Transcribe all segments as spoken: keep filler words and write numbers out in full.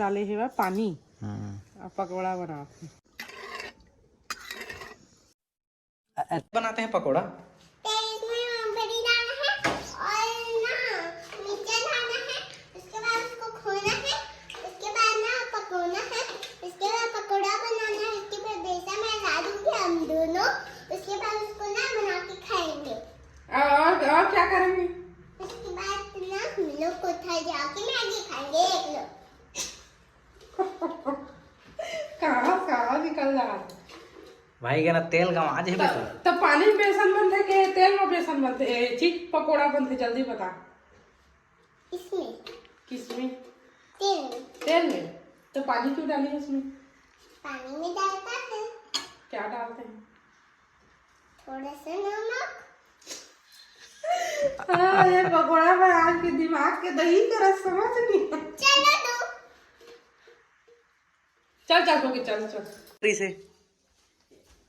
डाले हेवय पानी। हम्म। अब पकौड़ा बनात हे। अ-, अ-, बनाते हैं पकौड़ा। तो इसमें मूंगफली डालना है और ना मिर्चा डालना है, उसके बाद उसको खोना है, उसके बाद ना पकोना है, उसके बाद पकौड़ा बनाना है। इसके बाद बेसन में डाल दूंगी हम दोनों, उसके बाद उसको ना बना के खाएंगे। और, और, और क्या करेंगे? उसके बाद ना हम लोग कोठा जाके मैगी खाएंगे एक लोग। कहाँ से कहाँ निकल रहा है? भाई के ना तेल गंवा जे त, बेटा। त पानी में बेसन बनथे के तेल में बेसन बनथे? ए, चिक पकोड़ा बनथे, जल्दी बता। इसमें। किसमें? तेल में। तेल में? तो पानी क्यों डाली उसमें? पानी में डालता है। क्या डालते हैं? थोड़ा सा नमक। हाँ, ये पकोड़ा में आज के दिमाग के दही का रस समझ नहीं। चलो दो। चल, चल, ओके, चल, चल। इसे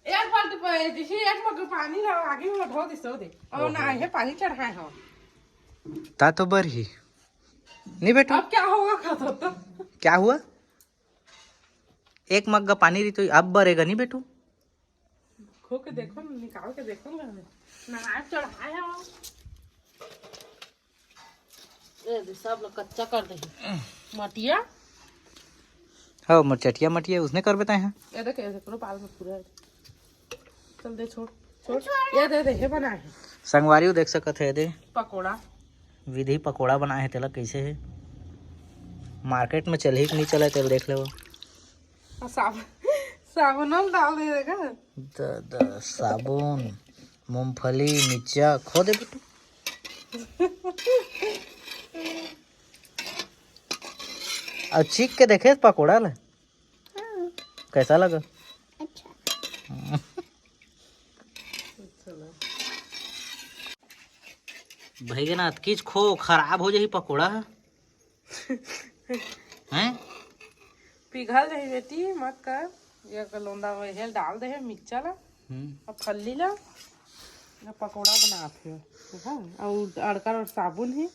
एक बाल्टी प-, जैसे एक मग पानी ला आगे में धो दिस, दे। और ना, ओहो। ये पानी चढ़ाए हो। ता तो बर ही। नहीं बेटू। अब क्या होगा, खा तो, तो? क्या हुआ? एक मग्गा पानी रही तो अब बरेगा नहीं बेटू। खो के देखो ना, निकाल के देखो ना। नहाए चढ़ाए हो। ए दे, सब लोग कच्चा कर दे। मटिया। हाँ, मरचटिया मटिया उसने कर बताए हैं। ये देख, ये देख, लो पाल में पूरा है। चल दे, छोड़, छोड़। ये दे दे, ये बना है। संगवारी देख सकत है, ये दे। पकोड़ा। विधि पकोड़ा बनाए है, तेला कैसे है? मार्केट में चलही कि नहीं चले, तेल देख लेवो। आ, साब-, साबुन डाल दे देगा। द, द, साबुन, मूंगफली, मिर्चा खो दे बेटू। अब चीख के देखे पकोड़ा ले। हाँ। कैसा लगा? अच्छा। भैया ना अतकीच खो खराब हो जाही पकोड़ा ह। हैं? पिघल जाही बेटी, मत कर। ये लोंदा में हेल डाल दे है मिर्चा ला, हम्म। अब फल्ली ला, अब पकोड़ा बनात हे। हाँ, और अड़कर और साबुन है,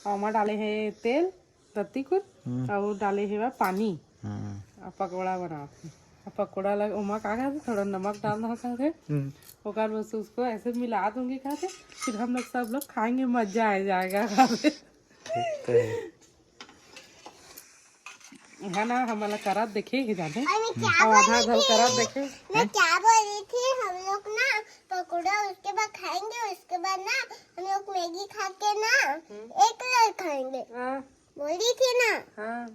और ओमा डाले है तेल, तत्ती कुर, हम्म। और डाले है पानी। हम्म। अब पकोड़ा बनात हे। अब पकोड़ा लग, ओमा का कहते, थोड़ा नमक डालना कहते। हम्म। ओकर बस उसको ऐसे मिला दूंगी कहते, फिर हम लोग सब लोग खाएंगे, मजा आ जाएगा कहते। ठीक तो है। है ना, हमला करत देखे ही जाने। और मैं क्या अब आधा बोली आधा थी? करत देखे। मैं हैं? क्या बोली थी, हम लोग ना पकौड़ा उसके बाद खाएंगे, उसके बाद ना हम लोग मैगी खा के ना हम्म। एक लर खाएंगे। हाँ। बोली थी ना? हाँ।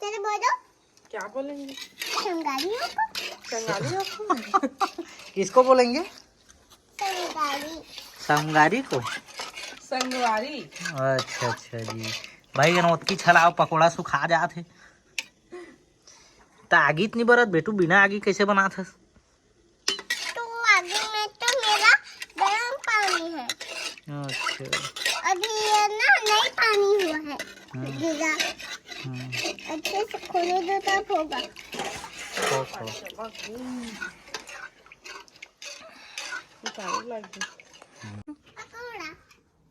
चलो बोलो। क्या बोलेंगे? संगारी हो को। संगारी हो को। किसको बोलेंगे? संगारी। संगारी को? संगवारी। अच्छा, अच्छा जी। भाई, गन ओतकी छलाव पकोड़ा सुखा जात हे। त आगी त नी बरत बेटू, बिना आगी कैसे बनात हस? तो आगे में तो मेरा गर्म पानी है। अच्छा। अभी ये ना नई पानी हुआ है। हम्म। गीला। हम्म। अच्छे से खोलो तो तब होगा। खो, खो। पकौड़ा।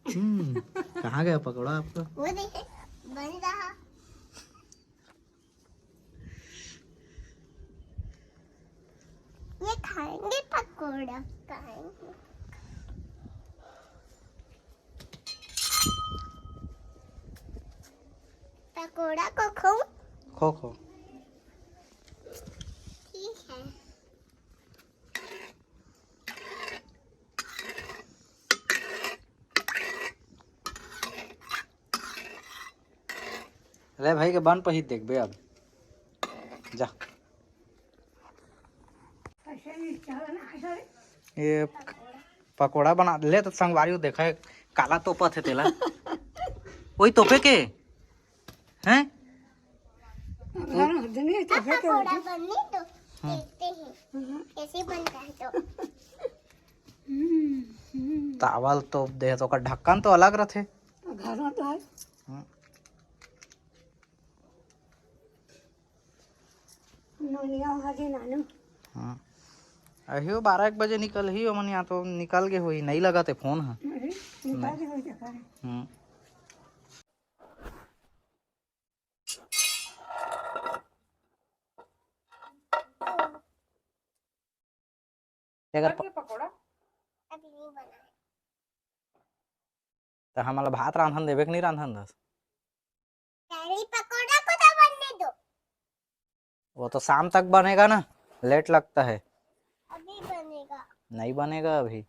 हम्म, कहाँ गया पकौड़ा आपका? वो देखिए, बन रहा। ये खाएंगे पकौड़ा, खाएंगे। पकौड़ा को खाऊं? खो, खो। ठीक है। ले भाई के बन पहित देखबे अब। जा। ये पकोड़ा बना ले तो संगवारी हो, देखा है, काला तोपत हे तेला। वही तोपे के? हैं? घर में नहीं तो है तो पकौड़ा बनने दो, हम्म। देखते हैं कैसे बनता है तो। हम्म, हम्म। तावल तो दे तो ओकर ढक्कन तो अलग रथे। घर में तो है। हम्म। नोनिया हरे नानू। हम्म। अहियो बारह एक बजे निकलही, ओमन या तो निकल गे होही, नहीं लगत हे फोन ह। अरे, निकल नहीं। गे होही जगह है। हम्म। तेकर प- पकौड़ा। अभी नहीं बना है। त हमला भात रांधन देबे कि नहीं रांधन दस? पहले पकौड़ा को तो बनने दो। वो तो शाम तक बनेगा ना, लेट लगता है। अभी बनेगा। नहीं बनेगा अभी।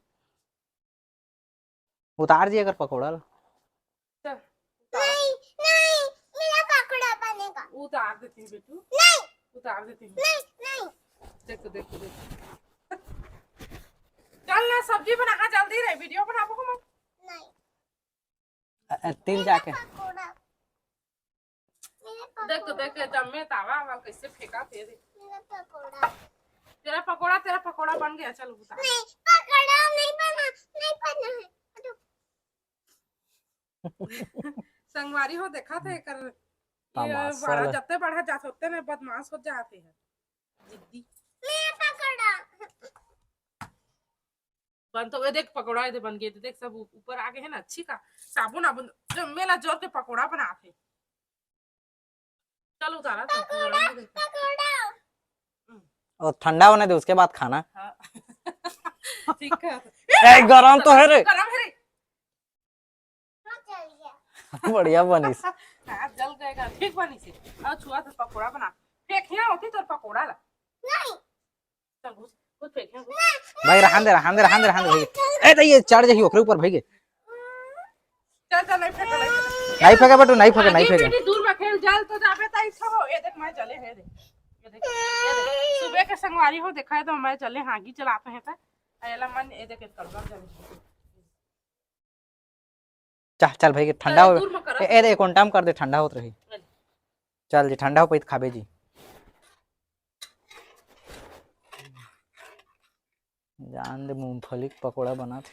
उतार दिए कर पकौड़ा ला। चल, उतार। नहीं, नहीं, मेरा पकौड़ा बनेगा। उतार देती हूँ बेटू। नहीं। उतार देती हूँ। नहीं, नहीं। देख तो, देख तो, देख। चल ना, सब्जी बना, हाँ, जल्दी रे, वीडियो बनाबो हम। नहीं। अ, अ, तिल जाके। पकौड़ा। मेरा देख तो, पकौड़ा। देख, ये जम्मे तावा वावा कैसे फेंका थे रे। मेरा पकौड़ा। तेरा पकौड़ा, तेरा पकौड़ा बन गया, चल उतार। नहीं, पकौड़ा नहीं बना, नहीं बना है। रुक। संगवारी हो, देखा थे कर, ये तमाशा बड़ा ला। जत्ते बड़ा जात होते ने बदमाश हो जाते हैं, जिद्दी। मेरा पकौड़ा। बन तो, ये देख पकौड़ा, ये दे बन गए, देख सब ऊ-, ऊपर आ गए हैं ना, अच्छी का साबुन आबुन, जम्मे ला जोर के पकौड़ा बनाते। चल उतारा तो, पकौड़ा, गरम हो गया। पकौड़ा। हम्म। और ठंडा होने दे, उसके बाद खाना। हाँ। ठीक है। ए, गरम तो है रे। गरम है रे। हाँ, जल गया। बढ़िया बनिस। हाँ, जल गएगा, ठीक बनिस। अब छुआ तो पकौड़ा बना। फेंकिया होती तोर पकौड़ा ला। नहीं। चल, घुस, घुस फेंक, यहाँ घुस। भाई, रहन दे, रहन दे, रहन दे, रहन दे, भाई। ए, तो ये चढ़ जाही ओकरे ऊपर, भाई के। चल, चल, नहीं फेंके, नहीं फेंके। नहीं फेंके बेटू, नहीं फेगे, आगे नहीं फेगे। बेटी, दूर में खेल, जल तो जाबे, ताई सब। ये देख, मैं जले है, देख। ये देख, ये देख। सुबह के संगवारी हो, देखा है तो मैं जले, हाँगी चलाते हैं, तो एला मन, ये देख, कड़वा जले। चल, चल भाई, ठंडा हो। दूर में करा। ए, ए, दे, कोन टाइम कर दे, ठंडा होत रही। चल। चल जी, ठंडा हो, पइत खाबे जी। जान दे, मूंगफली के पकौड़ा बनात।